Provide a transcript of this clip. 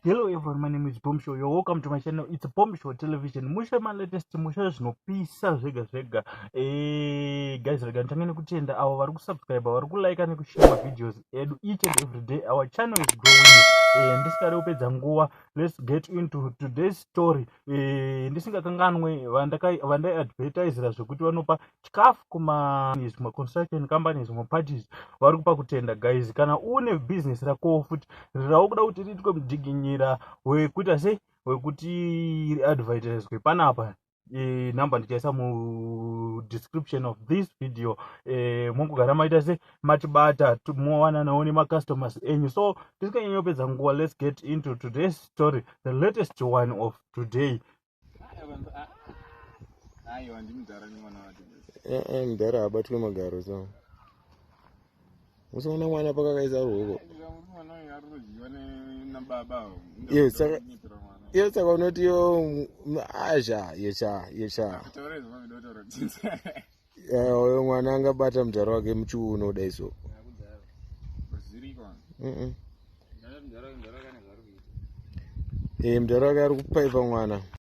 Hello everyone, my name is Bomb Show. You're welcome to my channel. It's Bomb Show Television. Mushe ma latest, mushe zvinopisa zvega zvega. Guys, rega nditange nekutenda avo vari kusubscribe, vari kulike nekushare ma videos edu each and every day. Our channel is growing. Ndisingade kupedza nguva, let's get into today's story. Ndisingakanganwe vandaiadvertisera zvekuti vanopa chikafu kuma construction companies, maparties vari kupa kutenda. Guys, kana une business rakowo futi raukuda kuti riitwe mudiginyira wekuita sei, wekuti riadvertiswe panapa, nhamba ndichaisa mudescription of this video. Mongogara maita se matibata, mowananawo nemacustomers enyu. So tisinganyanyopedza nguva, let's get into today's story, the latest one of today. Aiwa, ndimudhara nemwana wake. Mudhara abatwe magaro, so musaona mwana pakakaisa ruoko. Mwana uyu ari kudyiwa nababa. Iyo saka unoti yo azha yesha yesha. Taura izvo, mavida kutaura kuti Uyo mwana angabata mudhara wake muchiuno kudai so. Zviriko. Mudhara wake ari kupaipa mwana.